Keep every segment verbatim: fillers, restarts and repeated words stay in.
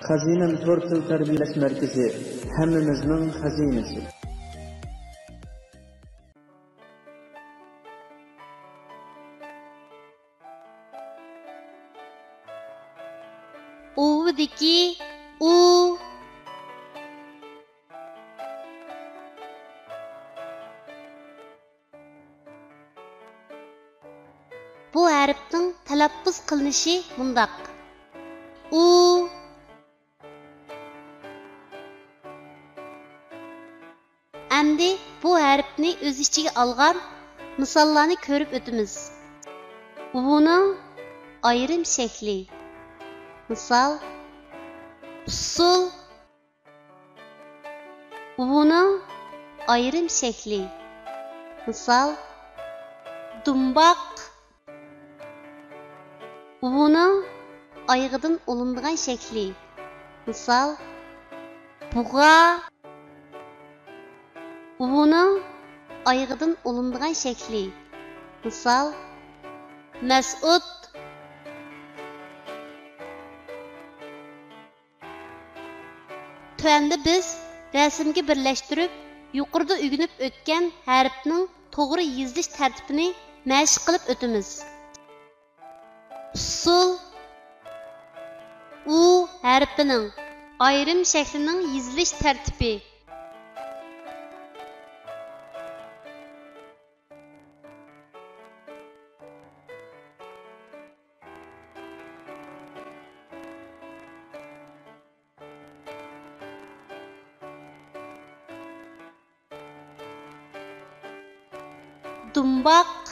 خەزىنەم تور تىل تەربىيەلەش مەركىزى، ھەممىمىزنىڭ خەزىنىسى. ئۇۋىدىكى ئۇ. بۇ ھەرپنىڭ تەلەپپۇز قىلىنىشى مۇنداق: ئۇ. ئەمدى بۇ ھەرپنى ئۆز ئىچىگە ئالغان مىساللارنى كۆرۈپ ئۆتىمىز. ئۇنىڭ ئايرىم شەكلى. مىسال، ئۇسسۇل. ئۇنىڭ ئايرىم شەكلى. مىسال، دۇمباق. ئۇنىڭ ئايىغىدىن ئۇلىنىدىغان شەكلى. مىسال، بۇغا. ئۇنىڭ ئايىغىدىن ئۇلىنىدىغان شەكلى. مىسال، مەسئۇد. تۆۋەندە بىز رەسىمگە بىرلەشتۈرۈپ، يۇقىرىدا ئۆگىنىپ ئۆتكەن ھەرپنىڭ توغرا يېزىلىش تەرتىپىنى مەشىق قىلىپ ئۆتىمىز. ئۇسسۇل، ئۇ ھەرپىنىڭ ئايرىم شەكلىنىڭ يېزىلىش تەرتىپى. دۇمباق،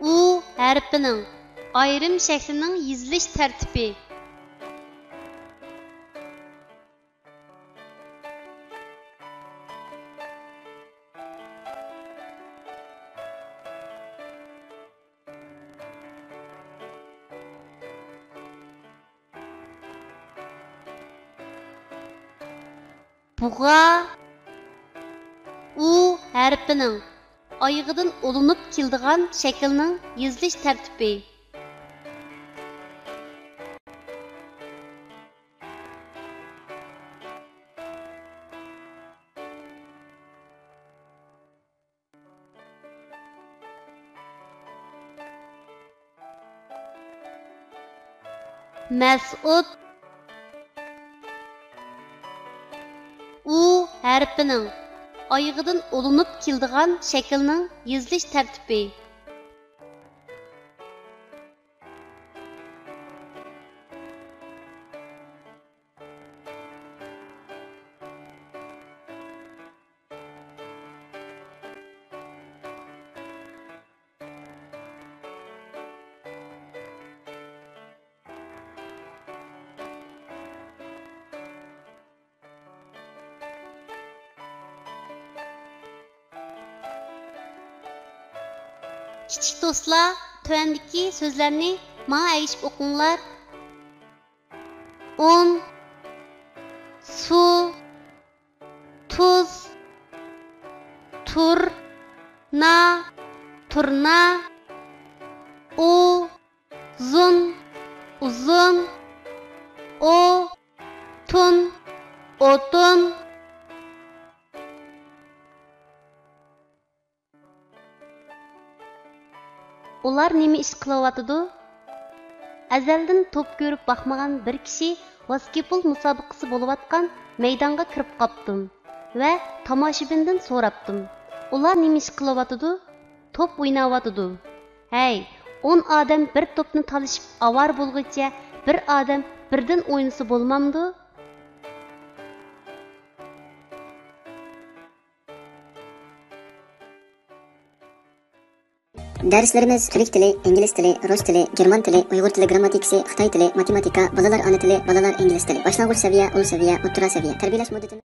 ئۇ ھەرپىنىڭ ئايرىم شەكلىنىڭ يېزىلىش تەرتىپى. بۇغا، ئۇ ھەرپىنىڭ ئايىغىدىن ئۇلىنىپ كېلىدىغان شەكىلنىڭ يېزىلىش تەرتىپى. مەسئۇد، ئۇ ھەرپىنىڭ ئايىغىدىن ئۇلىنىپ كېلىدىغان شەكىلنىڭ يېزىلىش تەرتىپى. كىچىك دوستلار، تۆۋەندىكى سۆزلەرنى ماڭا ئەگىشىپ ئوقۇڭلار. ئۇن، سۇ، تۇز، تۇر، نا، تۇرنا، ئۇ، زۇن، ئۇزۇن، ئو، تۇن، ئوتۇن. ئۇلار نېمە ئىش قىلىۋاتىدۇ؟ ئەزەلدىن توپ كۆرۈپ باقمىغان بىر كىشى ۋاسكېتبول مۇسابىقىسى بولۇۋاتقان مەيدانغا كىرىپ قاپتۇم ۋە تاماشىبىندىن سوراپتىم، ئۇلار نېمە ئىش قىلىۋاتىدۇ؟ توپ ئويناۋاتىدۇ. ھەي، ئون ئادەم بىر توپنى تالىشىپ ئاۋارە بولغۇچە بىر ئادەم بىردىن ئوينىسا بولمامدۇ؟ دەرسلىرىمىز تۈرك تىلى، ئىنگلىز تىلى، رۇس تىلى، گېرمان تىلى، ئۇيغۇر تىلى گىرامماتىكىسى، خىتاي تىلى، ماتېماتىكا، بالىلار ئانا تىلى، بالىلار ئىنگلىز تىلى، باشلانغۇچ سەۋىيە، ئۇل سەۋىيە، ئوتتۇرا سەۋىيە. تەربىيەلەش مۇددىتىمىز